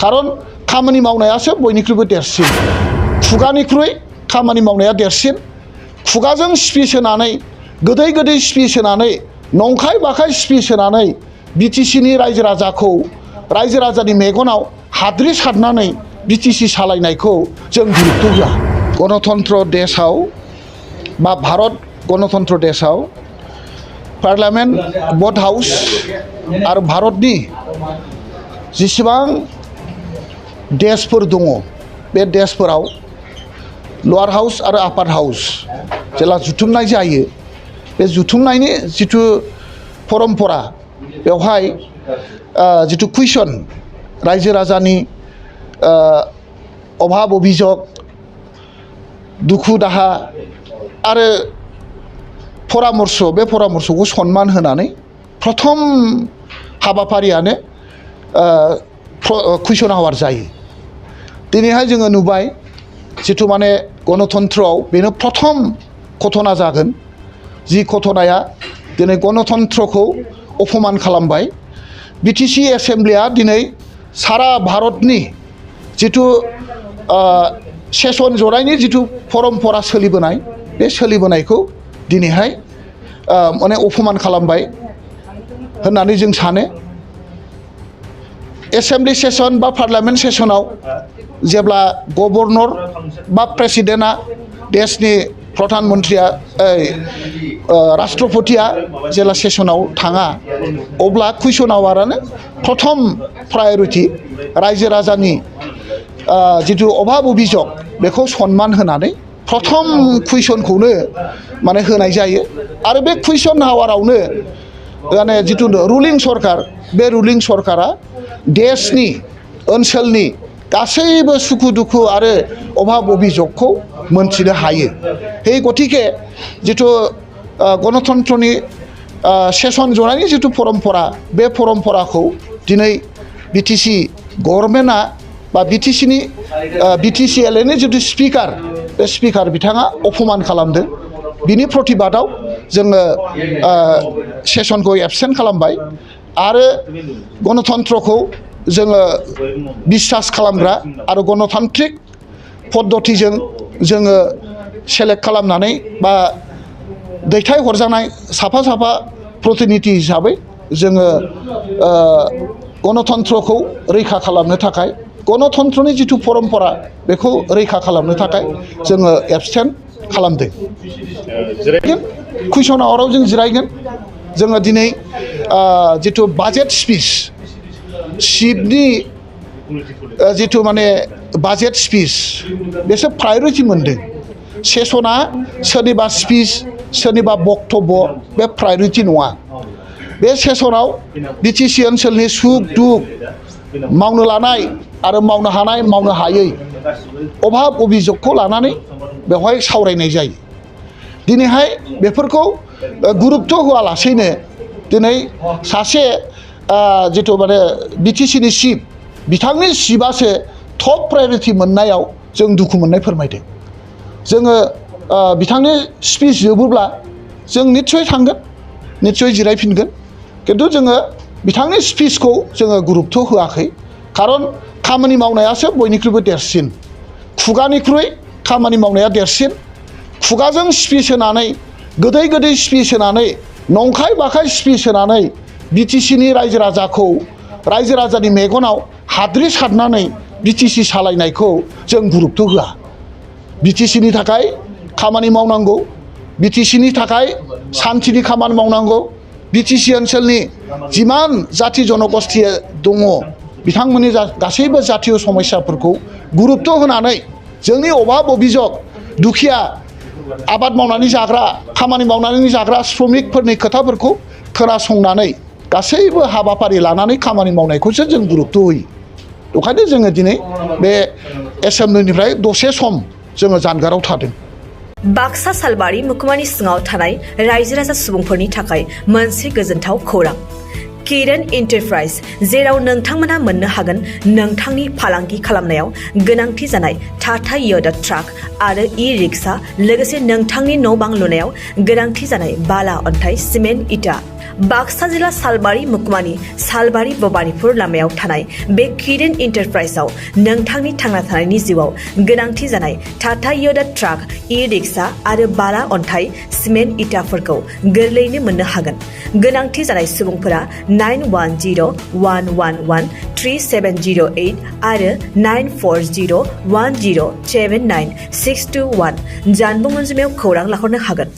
खारन खामानि मावनायासो बयनिख्रुइबो देरसिन खुगानिख्रुइ खामानि मावनाया देरसिन खुगाजों स्पिच होनानै गोदै गोदै स्पिच होनानै नंखाय बाखाय स्पिच होनानै बिटिसिनि रायजो राजाखौ रायजो राजानि मेगनाव हाद्रि सारनानै बिटिसि सालायनायखौ जों गुरुत्व होआ गणतन्त्र देशआव बा भारत गणतन्त्र देशआव पार्लियामेन्ट भट हाउस आरो भारतनि जेसेबां देशफोर दङ बे देशफोराव लवार हाउस आरो आपार हाउस जेला जुथुमनाय जायो बे जुथुमनायनि जिथु परम्परा बेवहाय जिथु कुइसन रायजो राजानि अभाब अभियोग दुखु दाहा आरो परामर्श बे परामर्शखौ सन्मान होनानै प्रथम हाबाफारियानो कुइसन आवार जायो दिनैहाय जोङो नुबाय जिथु माने गणतन्त्रआव बेनो प्रथम घटना जागोन जि घटनाया दिनै गणतन्त्रखौ अपमान खालामबाय बिटिसि एसेम्ब्लिया दिनै सारा भारतनि जिथु सेसन जनायनि जिथु परम्परा सोलिबोनाय बे सोलिबोनायखौ दिनैहाय माने अपमान खालामबाय होननानै जों सानो एसेम्ब्लि सेसन बा पार्लियामेन्ट सेसनाव जेब्ला गभर्नर बा प्रेसिडेन्टआ देशनि प्रधान मन्त्रिया राष्ट्रपतिया जेला सेसनाव थाङा अब्ला कुइसन आवारानो प्रथम प्रायरिटि रायजो राजानि जिथु अभाब अभियोग बेखौ सन्मान होनानै प्रथम कुइसनखौनो माने होनाय जायो आरो बे कुइसन आवारावनो माने जिथु रुलिं सरकार बे रुलिं सरकारा देशनि ओनसोलनि गासैबो सुखु दुखु आरो अभाब अभियोगखौ मोनथिनो हायो हे गतिके जिथु गणतन्त्रनि सेसन जनायनि जिथु परम्परा बे परम्पराखौ दिनै बिटिसि गभर्नमेन्टआ बा बिटिसिनि MCLA नि जिथु स्पिकार बे स्पिकार बिथाङा अपमान खालामदों बिनि प्रतिबादाव जोङो सेसनखौ एबसेन्ट खालामबाय आरो गणतन्त्रखौ जोङो बिसास खालामग्रा आरो गणतान्त्रिक पद्धतिजों जोङो सेलेक्ट खालामनानै बा दैथाय हरजानाय साफा साफा प्रतिनिधि हिसाबै जोङो गणतन्त्रखौ रैखा खालामनो थाखाय गणतन्त्रनि जिथु परम्परा बेखौ रैखा खालामनो थाखाय जोङो एबसेन्ट खालामदों कुइसन आवाराव जों जिरायगोन जोङो दिनै जिथु बाजेट स्पिच चिफनि जिथु माने बाजेट स्पिच बेसो प्रायरिटि मोनदों सेसना सोरनिबा स्पिच सोरनिबा बक्तब्य बे प्रायरिटि नङा बे सेसनाव बिटिसि ओनसोलनि सुख दुख मावनो लानाय आरो मावनो हानाय मावनो हायै अभाब अभियोगखौ लानानै बेवहाय सावरायनाय जायो दिनैहाय बेफोरखौ गुरुत्व होआलासेनो दिनै सासे जिथु माने बिटिसिनि चिफ बिथांनि चिफआसो टप प्रायरिटि मोननायाव जों दुखु मोननाय फोरमायदों जोङो बिथांनि स्पिच जोबोब्ला जों निस्सय थांगोन निस्सय जिरायफिनगोन किन्तु जोङो बिथांनि स्पिचखौ जोङो गुरुत्व होआखै खारन खामानि मावनायासो बयनिख्रुइबो देरसिन खुगानिख्रुइ खामानि मावनाया देरसिन खुगाजों स्पिच होनानै गोदै गोदै स्पिच होनानै नंखाय बाखाय स्पिच होनानै बिटिसिनि रायजो राजाखौ रायजो राजानि मेगनाव हाद्रि सारनानै बिटिसि सालायनायखौ जों गुरुत्व होआ बिटिसिनि थाखाय खामानि मावनांगौ बिटिसिनि थाखाय सान्थिनि खामानि मावनांगौ बिटिसि ओनसोलनि जिमान जाति जनगोष्ठी दङ बिथांमोननि गासैबो जातीय समस्याफोरखौ गुरुत्व होनानै जोंनि अभाब अभियोग दुखिया आबाद मावनानै जाग्रा खामानि मावनानै जाग्रा श्रमिकफोरनि खोथाफोरखौ खोनासंनानै गासैबो हाबाफारि लानानै खामानि मावनायखौसो जों गुरुत्व होयो ओंखायनो जोङो दिनै बे एसेम्ब्लिनिफ्राय दसे सम जोङो जानगाराव थादों बाक्सा सालबारि महकुमानि सिङाव थानाय रायजो राजा सुबुंफोरनि थाखाय मोनसे गोजोनथाव खौरां किरेन एन्टारप्राइज जेराव नोंथांमोनहा मोननो हागोन नोंथांनि फालांगि खालामनायाव गोनांथि जानाय टाटा योदा ट्राक आरो ई-रिक्शा लोगोसे नोंथांनि न' बां लुनायाव गोनांथि जानाय बाला अन्थाइ सिमेन्ट इटा बाक्सा जिल्ला सालबारि मुखुमानि सालबारि बबानिपुर लामायाव थानाय बे किरेन एन्टारप्राइजआव नोंथांनि थांना थानायनि जिउआव गोनांथि जानाय टाटा योदा ट्राक ई-रिक्शा आरो बाला अन्थाइ सिमेन्ट इटाफोरखौ गोरलैयैनो मोननो हागोन गोनांथि जानाय सुबुंफोरा 9101113708 आरो 9401079621 जानबुं अनजिमायाव खौरां लाहरनो हागोन।